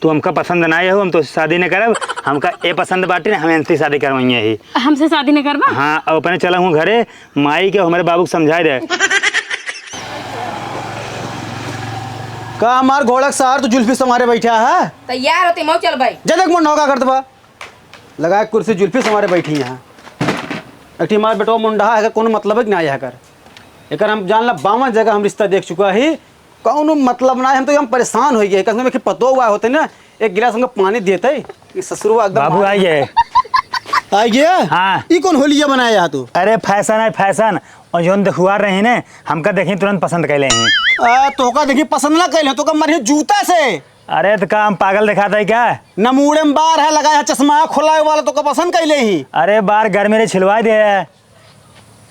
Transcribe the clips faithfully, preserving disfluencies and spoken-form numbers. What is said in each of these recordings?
तू हमका पसंद नाहीं हो, हम तोसे शादी न करब। हमका ए पसंद बाटे न, हम इनसे शादी करवाइए ही। हमसे शादी न करबा? हाँ, अब अपने चला हूँ घरे, माई के हमरे बाबू के समझाए दे। का हमार घोड़क सार तू जुल्फी संवारे बैठा है? तैयार होती मऊ चल भाई। जा देख मोर नौका कर दबा। लगा कुर्सी जुल्फी संवारे बैठी यहाँ। एक ठे हमार बेटवा मुंडहा है, कोनो मतलब है कि ना यहाँ कर। एकर हम जान ला बावन जगह हम रिश्ता देख चुका ही, कौनो मतलब ना है, हम तो हम परेशान हो गए। कसम में कि पतो हुआ होते ना, एक गिलास हमको पानी देते, ये ससुरवा एकदम बाबू मार- आ गए। आ गया? हाँ। ई कौन होलिया बनाया है तू? अरे फैशन है, फैशन। और जोन देखुआ रही ने, हमका देखी तुरंत पसंद कैले ही। आ, तोका देखी पसंद ना कैले, तोका मरियो जूता से। अरे तो का हम पागल दिखाता है क्या? न मूड़े में बार है, लगा है चश्मा खोला वाला, तोका पसंद कैले ही। अरे बार घर मेरे छिलवा दे है।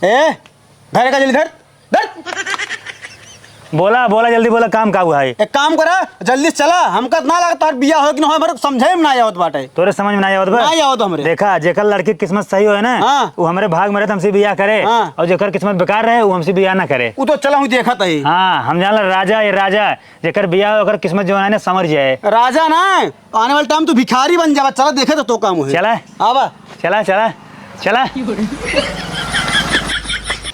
ए, धर का जल्दी धर, धर। बोला, बोला, जल्दी बोला, काम का हुआ है? एक काम करा, जल्दी से चला, हमका ना लगता हर बिया हो कि ना हो, हमरे समझे में ना आवत बाटे। तोरे समझ में ना आवत बा? ना आवत हमरे। देखा, जेकर लड़की किस्मत सही होए ना, हाँ। वो हमरे भाग में रहे तो हमसे बियाह करे, हाँ। और जेकर किस्मत बेकार रहे, वो हमसे बियाह ना करे। वो तो चला हूँ देखत ही। हाँ, हम जानला राजा, ये राजा, जेकर बियाह ओकर किस्मत जो है ना, संवर जाए। राजा ना, आने वाले टाइम तू भिखारी बन जावा। चला देखे तो, तो काम है। चला। आवा। चला, चला, चला।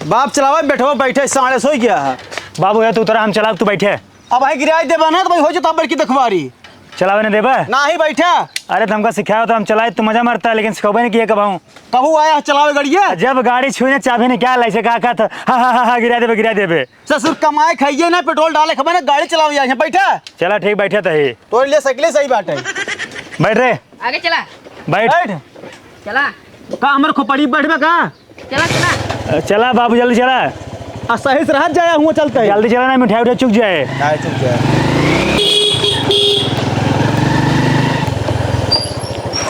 बाप चलावा, बैठवा, बैठे, साढ़े सो गया है। बाबू है तू उतरा, हम चलाब, तू बैठे। अब भाई गिराई देबा ना, तो भाई हो जाता बड़की दखबारी। चलावे ने देबा? ना ही बैठा। अरे, तो हमका सिखाया तो हम चलाए, तू मजा मारता है, लेकिन सिखौबे नहीं किया कब हूँ। कहू आया चलावे गड़िया? जब गाड़ी छुई ना, चाबी निकाल, ऐसे कहा, कहा था, "हा, हा, हा, हा, गिरा देबे, गिरा देबे।" ससुर कमाए खाइए ना, पेट्रोल डाले खबे ना, गाड़ी चलावे आए हैं, बैठा। चला ठीक, बैठे तो ही। तोरे लिए साइकिल सही बात है। बैठ रे। आगे चला। बैठ। बैठ। चला। का हमर खोपड़ी बैठबे का? चला, चला। अ, चला बाबू, जल्दी चला। आ सही से रहत जाया हुआ चलते। जल्दी चला ना, मिठाई उठाई चुक जाए। काय चुक जाए?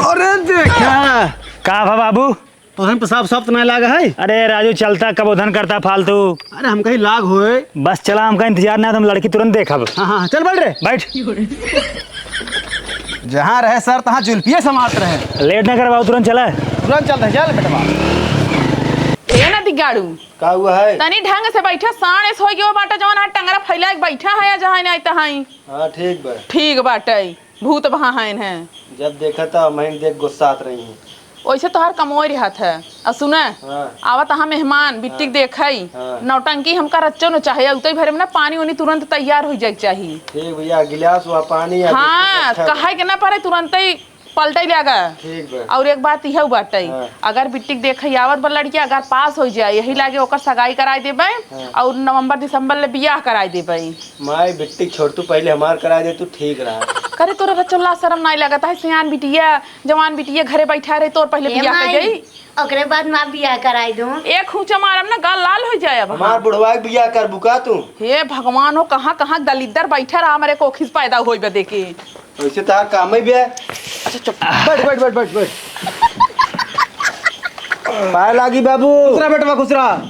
अरे देखा। का भा बाबू? तोहन पेशाब साफ तो नहीं लागा है? अरे राजू, चलता कब उधन करता फालतू। अरे हम कहीं लाग होए। बस चला, हमका इंतजार ना, हम लड़की तुरंत देखब। हाँ, हाँ, चल बैठ रे। बैठ। जहाँ रहे सर, तहाँ जुल्फिए समात रहे। लेट ना कर बाबू, तुरंत चला। तुरंत चलते, चल बेटवा। ए नदी गाड़ू। का हुआ है? तनी ढंग से बैठा, साढ़े सो गयो बाटा, जवन हाथ टंगरा फैला के बैठा है, जहाँ नहीं तहाँ। हाँ, ठीक बा। ठीक बाटे। भूत वहाँ हैं हैं। जब देखा त हमहिन देख गुस्सात रही हैं। वैसे तोहार कमोई रहत है। आ सुना, हाँ। आवत हा मेहमान, बिट्टी हाँ। देखई। हाँ। नौटंकी हमका रच्चो न चाहे, उतई भरे में ना पानी उनी तुरंत तैयार हो जाए के चाही। ठीक भैया, गिलास हुआ पानी या हाँ, बिट्टी रखा बा। कहे के ना पड़े, तुरंत ही पलटई लागा। ठीक बा। और एक बात इहउ बाटे, हाँ। अगर बिट्टी देखई आवत बा लड़किया, अगर पास हो जाए, यही लागे ओकर सगाई कराई देबे हाँ। और नवंबर दिसंबर ले बियाह कराई देबे। माई बिट्टी छोड़, तू पहले हमार करा दे, तू ठीक रहा। करे तोरा रचो लाज शरम नाई लगत है, सियान बिटिया, जवान बिटिया घरे बैठा रहे, तोर पहले ए बियाह कर माई, गई। ओकरे बाद माँ बियाह कराई दूँ। एक खूंचा मारम ना, गाल लाल हो जाए अब। हमार बुढ़वा के बियाह करबू का तू? हे भगवान हो, कहाँ कहाँ दलिद्दर बैठा रहा, हमरे कोखी से पैदा होई बदे के। वैसे तार काम ही बे। अच्छा चुप। बैठ, बैठ, बैठ, बैठ, बैठ। पाए लागी बाबू। खुश रहा बेटवा, खुश रहा।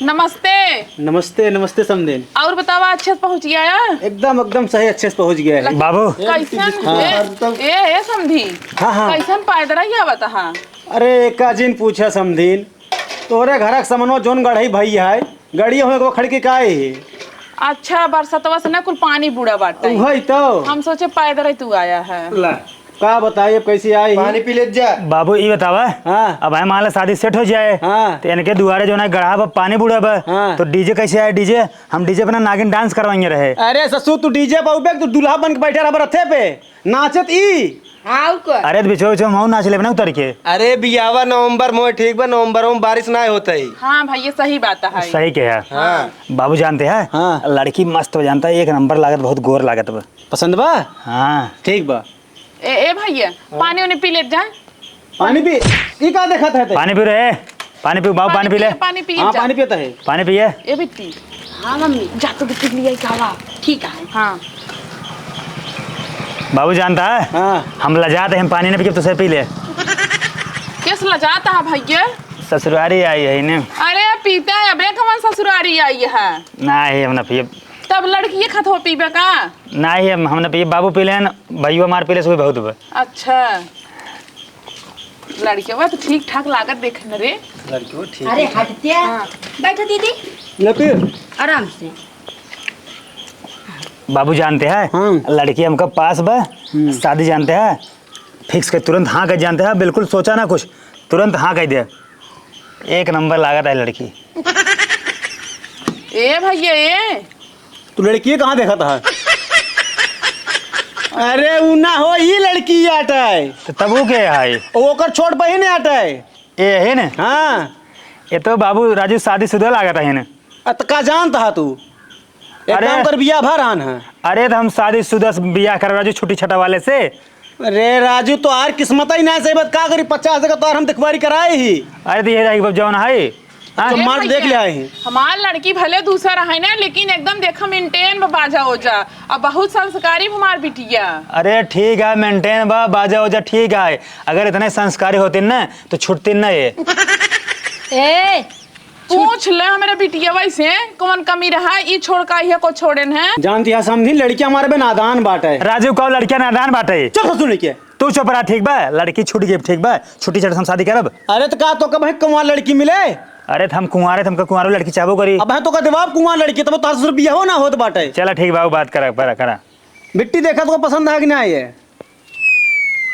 नमस्ते। नमस्ते, नमस्ते समधीन। और बतावा, अच्छे से पहुँच गया है? एकदम, एकदम सही, अच्छे से पहुँच गया है। बाबू। कैसन? हाँ। ए, ए, ए, समधी। हाँ, हाँ। कैसन पैदरा ही आवत हा? अरे, का जिन पूछा समधीन, तोरे घर के समनो जोन गढ़ई भई है, गड़िया हुए को खड़की का है? अच्छा, बरसतवा से ना कुल पानी बूड़ा बाटे। उहई तो। हम सोचे पैदर ही तू आया है। ला। का बताई अब कैसे आई? पानी पी ले जा। बाबू, ई बतावा, हाँ। अब हमार मान ला शादी सेट हो जाए, हाँ। तो इनके दुआरे जो ना गढ़ा पर पानी बूढ़ा बा, हाँ। तो डीजे कैसे आए? डीजे, हम डीजे पे ना नागिन डांस करवाएंगे रहे। अरे ससुर, तू डीजे पे उबे, तू दूल्हा बन के बैठे रहा रथे पे, नाचत ई। हाँ, उ कर। अरे तो बिचवा बिचवा हम नाच लेबे ना उतर के। अरे बियावा नवंबर में, ठीक बा, नवंबर में बारिश ना होता है। हाँ भैया, सही बात है। सही कहे। हाँ। बाबू जानते हैं, हाँ। लड़की मस्त हो जानता है, एक नंबर लागत, बहुत गोर लागत बा। पसंद बा? हाँ। ठीक बा। ए, ए भैया, हाँ। पानी उनी पी लेत जा। पानी पी, ई का देखत है ते? पानी पी रे, पानी पी, बाबू, पानी पी ले। पानी पी हाँ, जा। पानी पीता है। पानी पिए। ए बिट्टी। हाँ, मम्मी। जा तो बिट्टी लिया का बा। ठीक है। हाँ। बाबू जानता है? हाँ। हम लजात है, हम पानी ना पी के तुझसे पी ले। किस लजात है भैया? ससुरारी आई है ने। अरे पीता है, अबे कमन ससुरारी आई है? ना है, हम ना पिए। तब लड़की ये खत हो पीबे का? नाही, हम, हम ना पिए, बाबू पी लेन, भैया मार पी ले, सुबह बहुत बा। अच्छा, लड़किया तो ठीक ठाक लागत देखे न रे। लड़कियों ठीक अरे है। हटते हैं। हाँ। बैठो दीदी। ले पी। आराम से। बाबू जानते हैं, हाँ। लड़की हमका पास बा, हम्म। शादी जानते हैं, fix कर, तुरंत हाँ कह जानते हैं, बिल्कुल सोचा ना कुछ, तुरंत हाँ कह दे। एक नंबर लागत है लड़की। ए भैया, ए। तू लड़की कहाँ देखत है? अरे उ ना हो, ई लड़की आटे। तो तब उ के है? ओकर छोट बहिन आटे। ए है ने? हाँ। ये तो बाबू राजू शादीशुदा लागत है ने। अ, त का जानत हा तू? एक अरे। काम कर, बियाह भा रहन है। अरे, त हम शादीशुदा से बियाह कर राजू, छुट्टी छटा वाले से। अरे राजू, तोहार किस्मत ही ना सही बात, का करी, पचास हजार का तोहार हम दिखवारी कराए ही। अरे, त ये रही जौन है। हाँ? तो ए मार देख भैया, ले आए ही। हमार लड़की भले दूसर है ना, लेकिन एकदम देखा maintain बा, बाजा ओजा, अब बहुत संस्कारी बा हमार बिटिया। अरे ठीक है, maintain बा, बाजा ओजा ठीक है, अगर इतने संस्कारी होती ना तो छुटती ना ये। ए, पूछ ले हमरे बिटियवा से कौन कमी रहा, ई छोड़ का इहे को छोड़ेन है। जानती है समधी, लड़कियां हमारे बे नादान बाटे। राजू, कहो लड़कियां नादान बाटे? चुप ससुर के। तू चुप रहा, ठीक बा? लड़की छूट गई, ठीक बा? छुट्टी छट हम शादी करब। अरे तो का तो कब है कुंवार लड़की मिले? अरे तो हम कुंवारे, तुमका कुंवारो लड़की चाहबो करी। अब है तो का जवाब कुंवार लड़की, तब तो ससुर बियाहो ना होत बाटे। चला ठीक बा, बात करा, करा, करा। बिट्टी देखा तो पसंद है कि ना ये?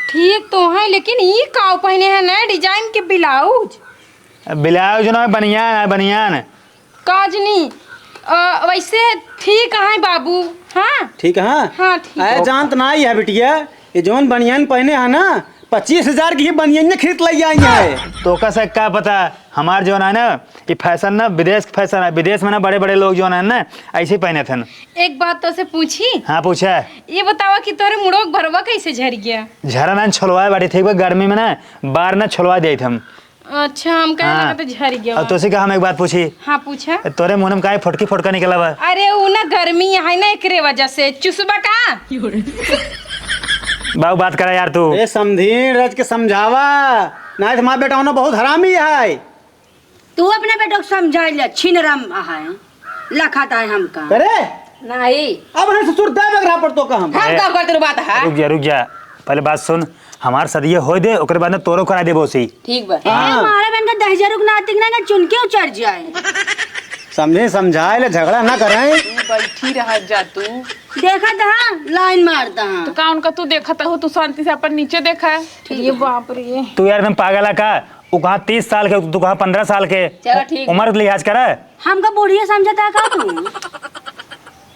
ठीक तो है, लेकिन ई काव पहने हैं नया design के blouse? Blouse ना, बनियान है, बनियान। काजनी, अ, वैसे ठीक है बाबू। हाँ? ठीक है? हाँ, ठीक है। जानत ना ही है बिटिया, ये जौन बनियान पहने है ना, पच्चीस हजार की ही बनियान खरीद लाई आई है। तोका से का पता, हमार जौन है ना, ये fashion ना विदेश के fashion है, विदेश में ना बड़े बड़े लोग जौन है ना, ऐसे ही पहने थे। एक बात तो से पूछी? हाँ, पूछा। ये बतावा कि तोरे मुड़ो के भरवा कैसे झर गया? झरा ना, छोलवाए बाटी, ठीक बा, गर्मी में ना बार ना छोलवा दिए थे हम। अच्छा, हम कहे हाँ। लगा तो झर गया। अब तोसे का हम एक बात पूछी? हाँ, पूछा। तोरे मुंह में काहे फोटकी फोटका निकला बा? अरे उ ना गर्मी है ना, एकरे वजह से। चुसबा का? बाबू, बात करा यार तू। ए समधीन, रज के समझावा, नहीं तो हमार बेटा होना बहुत हरामी है। तू अपने बेटो के समझा ले, छिनरम है, लखाता है हमका। अरे नहीं। अब है ससुर दे बगरा पर तो का हम। हम ए, का करते बात है? रुक जा, रुक जा, पहले बात सुन। हमार सदिये होए दे, ओकरे बाद में तोरो करा देबो सी। ठीक बा। ए, हाँ। मारे बहन का दहिजरू के नाती के ना चुनके उचर जाए। समझे, समझाए ले, झगड़ा ना कराए। तू बैठी रह जा तू। देखत हा, line मारत हा। तो का उनका तू देखत हो, तू शांति से अपन नीचे देखा। ठीक ये है। बाप रे। तू यार एकदम पागल है का? उ कहाँ तीस साल के, तू कहाँ पन्द्रह साल के। चलो ठीक। उम्र के लिहाज करा। हमका बुढ़िया समझत हा का तू?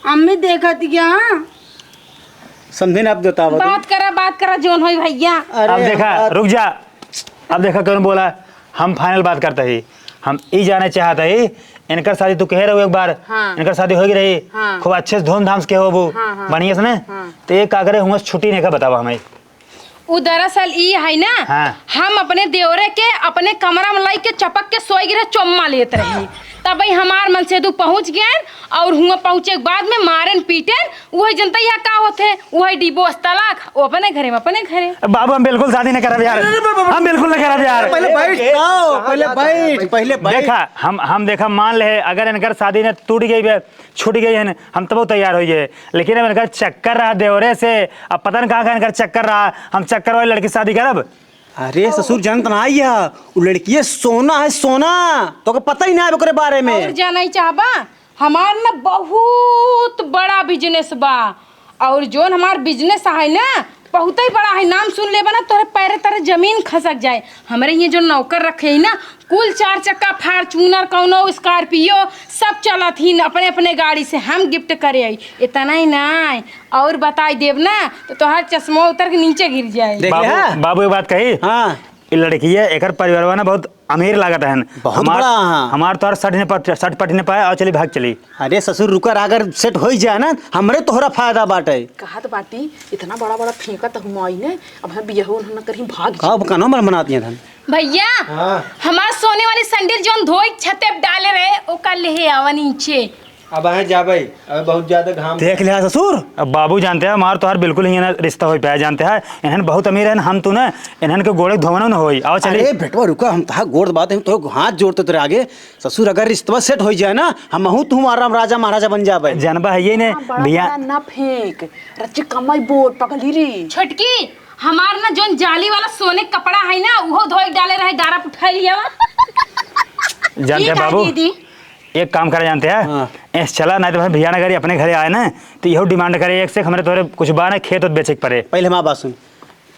अम्मी देखत क्या? समझे ना, अब बतावा तू। बात करा, बात करा, जौन होई भैया। अरे अब देखा, हम रुक जा। अब देखा कौन बोला, हम final बात करते ही। हम ई जाने चाहते ही, इनकर शादी तू कहे रहो एक बार, हाँ। इनकर शादी होई रही, हाँ। खूब अच्छे से धूमधाम से के होबू, हाँ, हाँ। बढ़िया से ने? हाँ। तो ये का करे हुआ छुट्टी नहीं का बतावा हमें। उ दरअसल ई है ना, हाँ। हम अपने देवरे के अपने कमरा में लाई के चपक के सोई गिरे, चुम्मा लेत रही। तब ही हमार मनसेदू पहुँच गए और हुआ पहुँचे के बाद में मारन पीटन, वही जनता यहाँ का होते, वही divorce तलाक, वो अपने घरे में, अपने घरे। बाबू, हम बिल्कुल शादी नहीं करब यार, अरे, अरे, अरे, हम बिल्कुल नहीं करब यार। पहले बैठ, आओ, पहले बैठ, पहले बैठ। देखा, हम, हम देखा, मान ले, अगर इनकर शादी ने टूट गई बे, छूट गई है ना, हम तब तैयार हो गए, लेकिन अब इनकर चक्कर रहा देवरे से, अब पता नहीं कहाँ कहाँ इनकर चक्कर रहा, हम चक्कर वाली लड़की से शादी करब। अरे ससुर, जानत ना आई है, वो लड़की है सोना है, सोना, तो पता ही ना है ओकरे बारे में। और जाना ही चाहबा, हमार ना बहुत बड़ा business बा, और जौन हमार business है ना, बहुत ही बड़ा है, नाम सुन लेबा ना, तोरे पैरे तरे जमीन खसक जाए। हमरे ये जो नौकर रखे ही ना, कुल चार चक्का Fortuner, कौनो Scorpio, सब चलत ही अपने अपने गाड़ी से। हम gift करे आई, इतना ही ना, और बताई देब ना, तो तोहार चश्मा उतर के नीचे गिर जाए। देख ले, बाबू, हाँ? बाबू, एक बात कही। हाँ। ई लड़की है, एकर परिवारवा ना बहुत अमीर लागत है। बहुत हमार, बड़ा, हाँ। हमार तो हर सट ने पट, सट पट ने पाए, और चली, भाग चली। अरे ससुर, रुका रहा, अगर set होई जाए ना, हमरे तोहरा फायदा बाटे। कहत बाटी, इतना बड़ा बड़ा फेंकत हुआ आई ने, अब हम बियाह उन्होंने कहीं भाग का अब कानो मन बनाती हैं धन। भैया, हाँ। हमार सोने वाली sandal जौन धोई छते पे डाले रहे, ओका लेहे आवा नीचे। अब अहें जाबे, अबे बहुत ज्यादा घाम। देख लिहा ससुर। अब बाबू जानते हैं, हमार तोहार बिल्कुल ही ना रिश्ता होई पाया, जानते हैं, इन्हन बहुत अमीर हैं, हम तो ना, इन्हन के गोड़े धोवनो न होई। आओ चली। अरे बेटवा रुका, हम तहा गोड़ बात, हम तो हाथ जोड़ते तेरे आगे। ससुर, अगर रिश्तवा set होई जाए ना, हमहू तू आराम राजा महाराजा बन जाबे। जानबा है ये ने, हाँ, बड़ा भैया। बड़ा ना फेंक, रच्चे कमाई बोल पगली रे। छोटकी, हमार ना जौन जाली वाला सोने कपड़ा है ना, उहो धोई डाले रहे, डारा उठाई लिया। जानते हैं बाबू, दीदी। एक काम करा जानते हैं? हाँ। ऐस चला, नाहीं तो फिर भैया ना करी अपने घरे आए ना, तो यहू demand करे एक से, हमरे तोरे कुछ बा ना, खेत उत बेचे के परे। पहिले हमार बात सुन,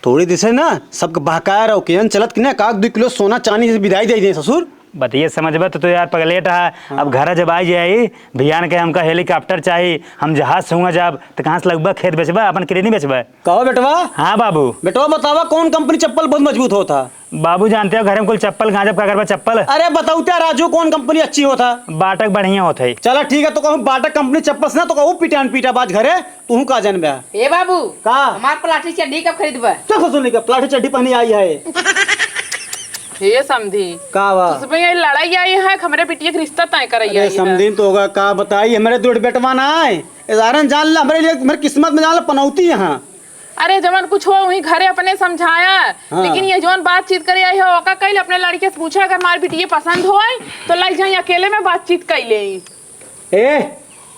थोड़ी देर से ना सबके बहकाए रहो, केहन चलत कि ना, एक आध दो किलो सोना चांदी से बिदाई दे दे ससुर। बतिये समझबा तो, तो यार पगलेट है। हाँ। अब घर जब आ जाई, भैया ने कहे हमका helicopter चाही, हम जहाज से हुआ जाब, तो कहाँ से लगबा खेत बेचबा, अपन किडनी बेचबा? कहो बेटवा। हाँ बाबू। बेटवा बतावा कौन कंपनी चप्पल बहुत मजबूत होता? बाबू जानते हो घर में कुल चप्पल, गांजब का करबा चप्पल? अरे बताओ त्या राजू, कौन कंपनी अच्छी होता? बाटक बढ़िया होत है। चला ठीक है, तो कहूँ बाटक कंपनी चप्पल से ना तो कहूँ पिटान पीटा बाज घरे, तू का जानबे? ए बाबू, का? हमार प्लास्टिक चड्डी कब खरीदबे? चल ससुर नहीं का प्लास्टिक चड्डी पहनी आई है। हे समधी, का बा? तुसबे ये लड़ाई आई है, हमरे बिटिया के रिश्ता तय करई अरे आई है। समधी, तो होगा का बताई, हमरे दो बेटवा ना आए, इजारन जान ला, हमरे लिए, हमरे किस्मत में जान ला, पनौती यहाँ। अरे जवन कुछ हो वही घरे अपने समझाया, हाँ। लेकिन ये जवन बातचीत करे आई हो, ओका कइल अपने लड़के से पूछा, अगर हमार बिटिया पसंद होई तो लाई जाई, अकेले में बातचीत कइले। ए,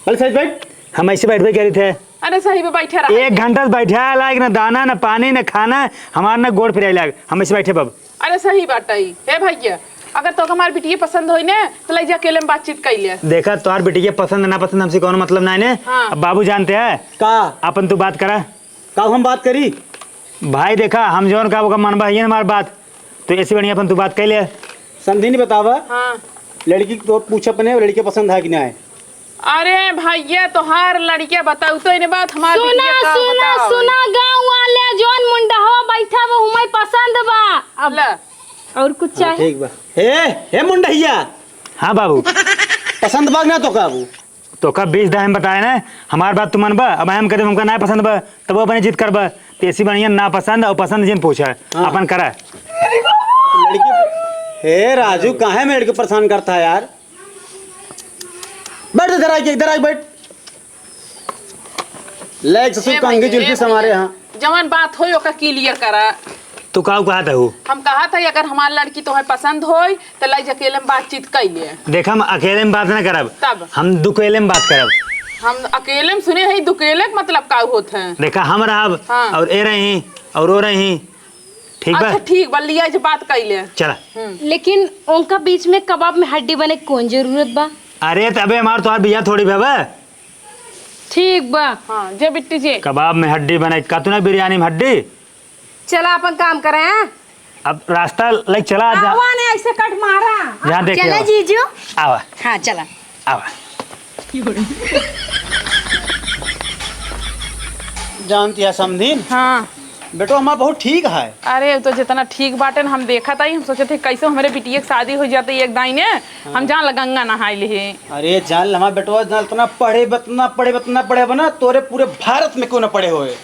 चल सही बैठ। हम ऐसे बैठबे करी थे। अरे सही में बैठे रहा। एक घंटा से बैठे लायक ना दाना, ना पानी, ना खाना, हमार ना गोड़ फिराई लायक। हम ऐसे बैठे बब। अरे सही बात है। ए भैया, अगर तो हमार बिटिया पसंद होई ने, तो लाई जा अकेले में बातचीत कइले। देखा, तोहार बिटिया पसंद ना पसंद हमसे कौनो मतलब ना ने। हाँ। अब बाबू जानते हैं का? अपन तू बात करा। का हम बात करी? भाई देखा, हम जौन का ओका मनबा है ना हमार बात, तो ऐसे बढ़िया अपन तू बात कइले। समधी नहीं बतावा। हाँ। लड़की को पूछ अपने, लड़की पसंद है कि ना है? अरे भैया, तोहार लड़किया बताऊ तो इन्हें बात, हमार सुना, बिटिया का सुना, बताओ? सुना, गाँव वाले, जौन मुंडहवा बैठा बा, हुमई पसंद बा। अब ला। और कुछ हाँ, चाहे? ठीक बा। हे, हे मुंडहिया। हाँ बाबू। पसंद बा ना तो का बाबू? तो का बीस दाम बताए ना, हमार बात तू मनबा? अब हम कहते हमका ना पसंद बा, तब वो अपने जिद करबा। तो ऐसी बढ़िया ना पसंद और पसंद जिन पूछा, हाँ। अपन करा। लड़की, हे राजू, काहे में लड़की परेशान करता है यार? बैठ इधर आके, इधर आके बैठ। ले, एक ससुर ए कंघी भैया, जुल्फी ए से हमारे भैया, यहाँ। जवन बात होई, ओका clear करा। तू काऊ कहत हऊ? हम कहत हई, अगर हमार लड़की तोहे पसंद होई, त लाई जा अकेले में बातचीत कई ले। देख, हम अकेले में बात ना करब, तब? हम दुकेले में बात करब। हम अकेले में सुने हई, दुकेले के मतलब का होत है? देखा, हम रहब, हाँ। और ए रही, और ओ रही, ठीक बा? अच्छा, ठीक बा, लिया जे बात कइले। चला। हम्म। लेकिन उनका बीच में कबाब में हड्डी बने के कौन जरूरत बा? अरे, त अबे हमार तोहार बियाह थोड़ी भवा। ठीक बा। हाँ, जे बिट्टी जे। कबाब में हड्डी बने, का तू ना बिरयानी में हड्डी? चला, अपन काम करे, हाँ? अब रास्ता लाइक चला, जा। आवा ने, ऐसे कट मारा। जहाँ देखे चला हो। जीजू। आवा। हाँ, चला। आवा। जानती है समधिन? हाँ। बेटो हमार बहुत ठीक है। अरे, उ तो जितना ठीक बाटे न, हम देखत आई, हम सोचत ही कैसे हमरे बिटिया के शादी हो जाते एक दाई ने, हम हाँ। जान ला गंगा नहाई लिहे। अरे जान ला, हमार बेटवा जान ला, इतना पढ़े, इतना पढ़े, इतना पढ़े बना, तोरे पूरे भारत में क्यों ना पढ़े होए।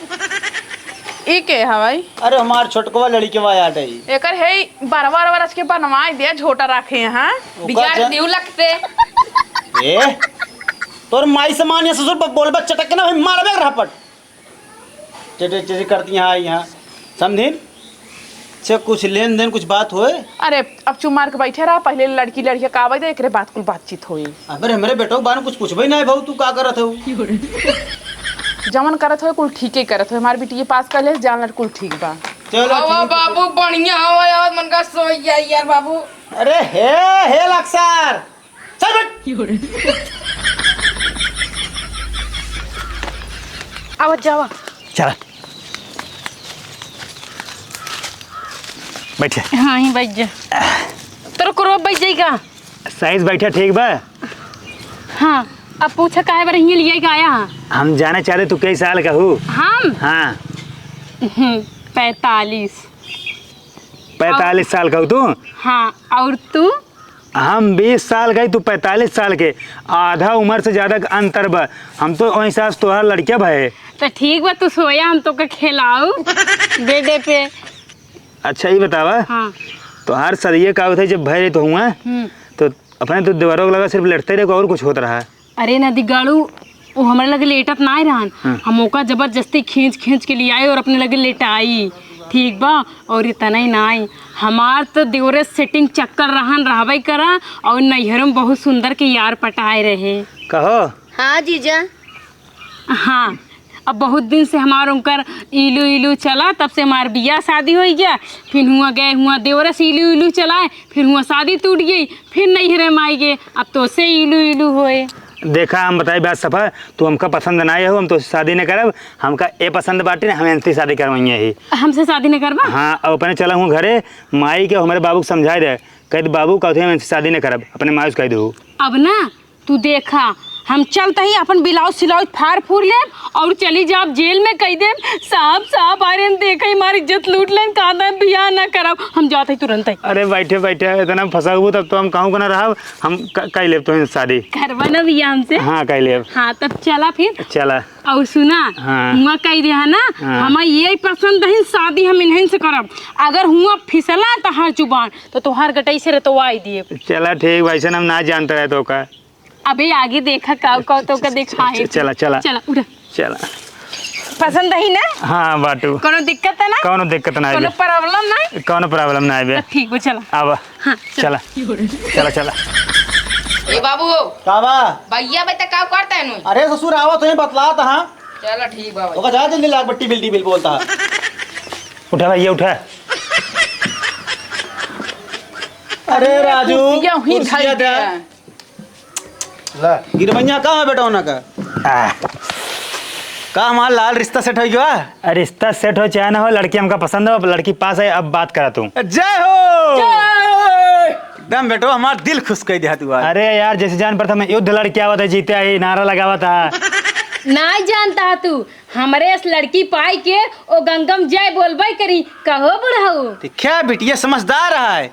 ई के हवाई? अरे हमार छोटकवा लड़िकवा याद है। एकर है बरवा, बरवा रच के बनवाए दे, झोटा रखे हैं। ओका बिगाड़ जा- दियो लगते। ए, तोर माई से मानिया ससुर ब-, बोलबा चटक के ना भाई, मारबे रहपट। चटे चटे करती यहाँ आई यहाँ। समधिन? से कुछ लेन देन कुछ बात होए? अरे, अब चुप मार के बैठे रहा, पहले लड़की लड़िया का आवे दे, एकरे बाद कुल बातचीत होई। अबे हमरे बेटो के बारे में कुछ पूछबे नहीं भाऊ, तू का करत हो? जवन करत होए, कुल ठीके करत होए। हमार बिटिया पास कर ले, जान लड़ कुल ठीक बा। चलो, हवा ठीक बा। बाबू, बढ़िया हवा यार, मन का सोई जाई यार बाबू। अरे हे, हे लक्सर, चल बैठ। आवा, जावा। चला। बैठे। हाँ, ही बैठ जा। तोर कोरवा बैठ जाई का? साइज बैठा ठीक बा? हाँ, अब पूछा काहे बार हियाँ लिया के आया है? हम जाने चाहते तू कई साल का हूँ? हम? हाँ। हम्म, पैंतालीस। पैंतालीस साल का हूँ तू? हाँ, और तू? हम बीस साल के, तू पैंतालीस साल के, आधा उम्र से ज्यादा के अंतर बा। हम तो ओहि हिसाब से तोहार लड़किया भए। तो ठीक बा, तू सोया, हम तोके खेलाऊ बेडे पे। अच्छा, ई बतावा, हाँ। तोहार सदिये का होत है, जब भए रही तो हुआ, हम्म। तो अपने तो देवरों के लगा सिर्फ लेटते रहे, और कुछ होत रहा? अरे नदीगाड़ू, वो हमरे लगे लेटत नाई रहन। हाँ। हम ओका जबरदस्ती खींच खींच के लियाई और अपने लगे लेटाई, ठीक बा? और इतना ही नाई, हमार तो देवरे setting चक्कर रहन रहबे करा, और नैहर में बहुत सुंदर के यार पटाए रहे। कहो। हाँ जीजा। हाँ, अब बहुत दिन से हमार उनकर इलू इलू चला, तब से हमार बियाह शादी होइ गया। फिर हुआ गए, हुआ देवरस इलू इलू चलाए, फिर हुआ शादी टूट गई, फिर नैहरे माई गए। अब तोसे इलू इलू होए। देखा, हम बताई बात सफा, तू हमका पसंद ना हो, हम तोसे शादी न करब। हमका ए पसंद बाटे न, हम इनसे शादी करवाइए ही। हमसे शादी न करबा? हाँ, अब अपने चला हूँ घरे, माई के हमरे बाबू के समझाए दे, कह दे, "बाबू, कहते हम इनसे शादी न करब," अपने माई से कह दे। अब ना तू देखा, हम चलत ही अपन ब्लाउज सिलाउज फाड़ फूर लेब और चली जाब जेल में, कह देब, "साहब, साहब, अरे देखा, हमारी इज्जत लूट लेन, कहा था बियाह ना करब।" हम जात ही तुरंत ही। अरे बैठे बैठे इतना फंसाबू, तब तो हम कहूँ को ना रहब, हम क-, कह लेब तो शादी। करबा ना बियाह हमसे? हाँ, कह लेब। हाँ, तब चला फिर। चला। और सुना, हाँ। हुआ कह दिया है ना, हाँ। हमें ये पसंद है शादी, हम इन्हीं से करब। अगर हुआ फिसला तहार जुबान, तो तोहार गटई से रतवाई दिए। चला ठीक, वैसे हम ना जानते रहे तो का। अबे आगे देखा, का, का तो का च-, च-, दिखाए। च-, चला, चला। चला, उठा। चला। पसंद है ना? हाँ, बाटू। कोनो दिक्कत है ना? कोनो दिक्कत ना कोनो आवे। Problem ना है? कोनो problem ना आवे। तो ठीक बा, चला। आवा। हाँ, चला। चला। चला, चला। ए बाबू। का बा? भैया, भाई, त का करता है नु? अरे ससुर, आवा, तुम्हें बतलात हाँ। चला, ठीक बा भाई। ओका जा जल्दी लाग, टीबिल टीबिल बोलता है। उठा भैया, उठा। अरे राजू, कुर्सिया वहीं कुर्सिया धर दे। दिया। ला। गिरवैया का है बेटा ओना का? आ। का हमार लाल रिश्ता set होइ गया? अरे रिश्ता set हो चाहे ना हो, लड़की हमका पसंद हो, अब लड़की पास है, अब बात करा तू। जय हो। जय। एकदम बेटो हमार दिल खुश कर दिया तू आज। अरे यार, जैसे जान पड़ता मैं युद्ध लड़ के आवत है, जीते आई, नारा लगावत है। नाहीं जानता तू, हमरे इस लड़की पाई के ओ गंगम जय बोलबे करी, कहो बुढ़ऊ। ठीक है, बिटिया समझदार है।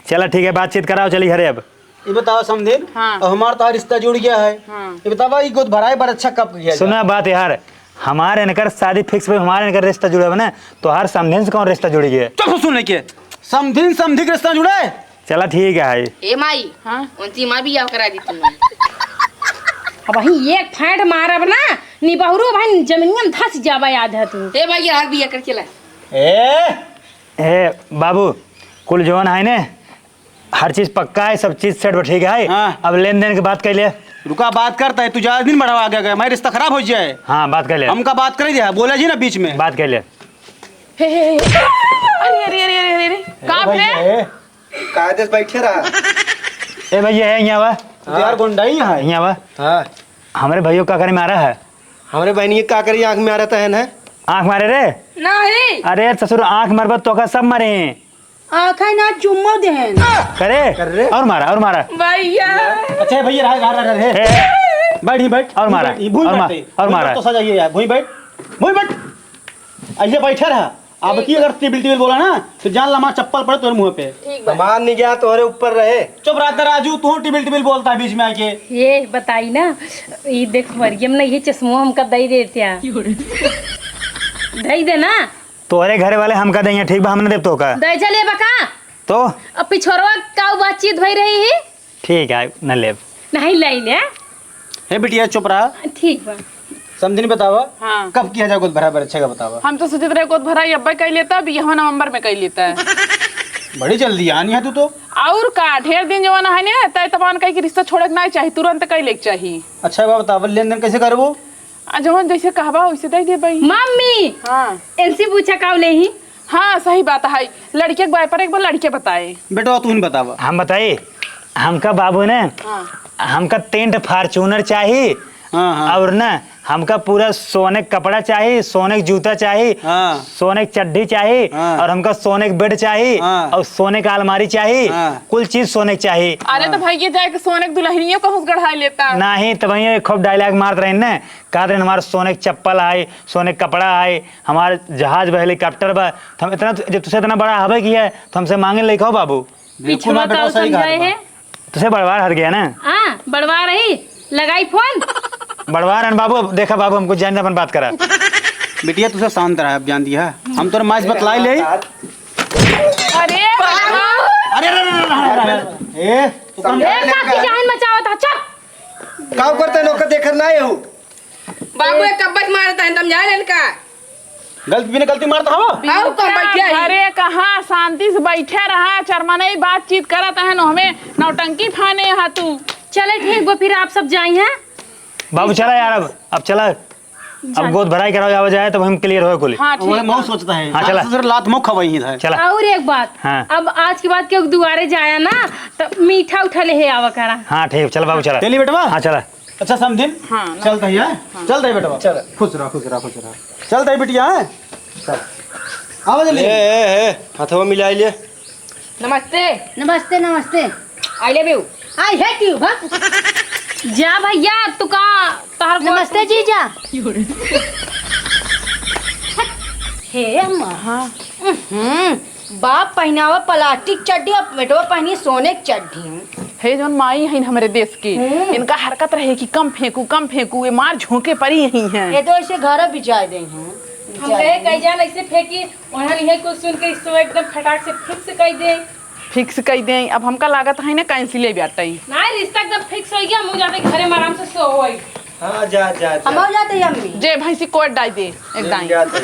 चला ठीक है, बातचीत कराओ, चली घरे अब। ये बताओ समधिन, हाँ। अब हमार तो रिश्ता जुड़ गया है। हाँ। ये बतावा, ये गोद भराई बड़ा अच्छा कब किया जाए? सुना बात यार, हमार इनकर शादी fix पे, हमार इनकर रिश्ता जुड़े बने, तो हर समधिन से कौन रिश्ता जुड़ गया? चुप सुन के, समधिन समधी के रिश्ता जुड़े? चला ठीक है। ए माई, हाँ? उनकी माँ भी आओ करा दी तुम। अब वहीं एक फांट मारब ना, निबहुरू भाई जमीनिया में धस जाबा याद है तू। ए भाई, हर बिया कर चला। ए, ए, बाबू, कुल जौन है ने, हर चीज पक्का है, सब चीज set बा, ठीक है? हाँ। अब लेन देन की बात कर ले। रुका, बात करता है, तू ज्यादा दिन बढ़ावा आगे गए, हमारा रिश्ता खराब हो जाए। हाँ, बात कर ले। हमका बात कर दिया, बोला जी ना बीच में। बात कर ले। हे, हे, हे। अरे, अरे, अरे, अरे, अरे, अरे। ए, का भैया, बे? ए। कायदे से बैठे रहा। ए भैया, है यहाँ आवा। तू तो यार गुंडा ही है। यहाँ आवा। हाँ। हमरे भैया का करे मारा है? हमरे बहनी का करी आँख में आ रहता है ना? आँख मारे रे? नहीं। अरे ससुर, आँख मरबा तो का सब मरे। आँख है ना चुम्मा देहन। करे? कर रे। और मारा, और मारा। भैया। अच्छा है भैया, रहा, रहा, रहा, रहा, हे। ए। बैठ, ही बैठ। और मारा, भूमि और बैठ, मा-, भूमि और बैठ, मारा। तो सजा ये यार, भूमि बैठ, भूमि बैठ। ऐसे बैठा रहा। अब ठीक की बा। अगर टिबिल टिबिल बोला ना, तो जान ला हमार चप्पल पड़े तोरे मुँह पे। ठीक बा। हमार निगाह तोहरे ऊपर रहे। चुप रह राजू, तू टिबिल टिबिल बोलता है बीच में आके। ये बताई ना, ये देख मरियम ना, ये चश्मो हमका दई देत्या। दई दे ना। तोहरे घरे वाले हमका देइहैं, ठीक बा, हम ना देब तोहका। दई चले बका। तो? अब पिछोरवा का बातचीत भई रही ही? ठीक है, न लेब। नहीं, ले ले। हे बिटिया, चुप रहा। ठीक बा। समधिन बतावा, हाँ। कब किया जाए गोद भरा बरच्छे का बतावा? हम तो सोचत रहे गोद भरा अब्बे कई लेता, बियाह नवंबर में कई लेता है। बड़ी जल्दी आनी है तू तो। और का, ढेर दिन जवन है ना, तय तमान कही कि रिश्ता छोड़े के ना चाही, तुरंत कई लेके चाही। अच्छा बाबा, बतावा, लेन देन कैसे करबो? आ, जवन जैसे कहबा वैसे दे देबई। मम्मी! हाँ। इनसे पूछा का लेही? हाँ, सही बात है। लड़के के बारे पर एक बार लड़के बताए। बेटवा, तू ही बतावा। हम बताई? हमका बाबू ने, हाँ। हमका तीन ठे Fortuner चाही, हाँ, हाँ। और ना, हमका पूरा सोने के कपड़ा चाही, सोने के जूता चाही, हाँ। सोने के चड्ढी चाही, हाँ। और हमका सोने के bed चाही, हाँ। और सोने के अलमारी चाही, हाँ। कुल चीज सोने के चाही। अरे, तो हाँ। भाई, ये जाए के सोने के दुल्हनियों कहूँ से गढ़ाई लेता। नहीं, तो वहीं खूब dialogue मारत रही ने, कहत रहे, "हमार सोने के चप्पल आई, सोने के कपड़ा आई, हमार जहाज बा, helicopter बा।" तो हम इतना, जब तुसे इतना बड़ा हवे की है, तो हमसे मांगे लेके हो बाबू। बिल्कुल, पिछवा बेटा, काल सही समझाए कहा है। तुसे बड़वार हर गया ना? हाँ, बड़वार ही। लगाई फोन। बड़वार हन बाबू, अब देखा बाबू, हमको जान अपन बात करा। बिटिया, तुसे शांत रहा, अब जान दिया। हम तोर माइस बतलाई ले। अरे बाबा। अरे, अरे, अरे, अरे, अरे, अरे। ए, तू कौन ए, काकी जान मचावत है, चुप। का करते लोग का देखत ना हो? बाबू, एक कब्बत मारता है, तुम जाने इनका। गलती बिना गलती मारता हो? और कौन बैठे है? अरे, कहाँ शांति से बैठे रहा, चरमनई बातचीत करत है, नो हमें नौटंकी फाने हा तू। चले, ठीक बा, फिर आप सब जाई हैं। बाबू, चला यार, अब, अब चला। अब गोद भराई कराओ, आवा जाए, तब हम clear होए कुली। हाँ, ठीक वही बा। मऊ सोचता है। हाँ, चला। सास ससुर लात मऊ खवाई है। चला। और एक बात, हाँ। अब आज के बाद केहू दुआरे जाया ना, तो मीठा उठा ले हे आवा करा। हाँ, ठीक, चल बाबू, चला। चली बेटवा। हाँ, चला। अच्छा समधिन, हाँ, चलता ही है। हाँ। चलता ही बेटवा। चल। खुश रहा, खुश रहा, खुश रहा। चलता ही बिटिया है। चल। आवा जल्दी। ए, ए, ए, हथवा मिलाई ले। नमस्ते। नमस्ते, नमस्ते। I love you। I hate you, हाँ? जा भैया, तू का, तोहर गोड़ नमस्ते जीजा। हे अम्मा। हाँ। उहुं, बाप पहिनावा प्लास्टिक चड्डी, अब बेटवा पहिनी सोने के चड्डी। हे जौन माई हईन हमरे देश के, हम्म। इनका हरकत रहे कि कम फेंकू, कम फेंकू, ये मार झोंके परी यही हैं। ये तो ऐसे घर बिछाए दे हैं। हम कहे कई जान ऐसे फेंकी, ओहन इहे कुल सुन के इसको एकदम फटाक से fix कइ दे। Fix कइ दे। अब हमका लागत है ना cancel ही बाटइ। ना, रिश्ता एकदम fix होइ गया, हम जाते घरे में आराम से सोवई। हाँ, जा, जा, जा। हम जाते हैं अम्मी। जे भैंसी कोट डाल दे, एक दाई। जा, जा।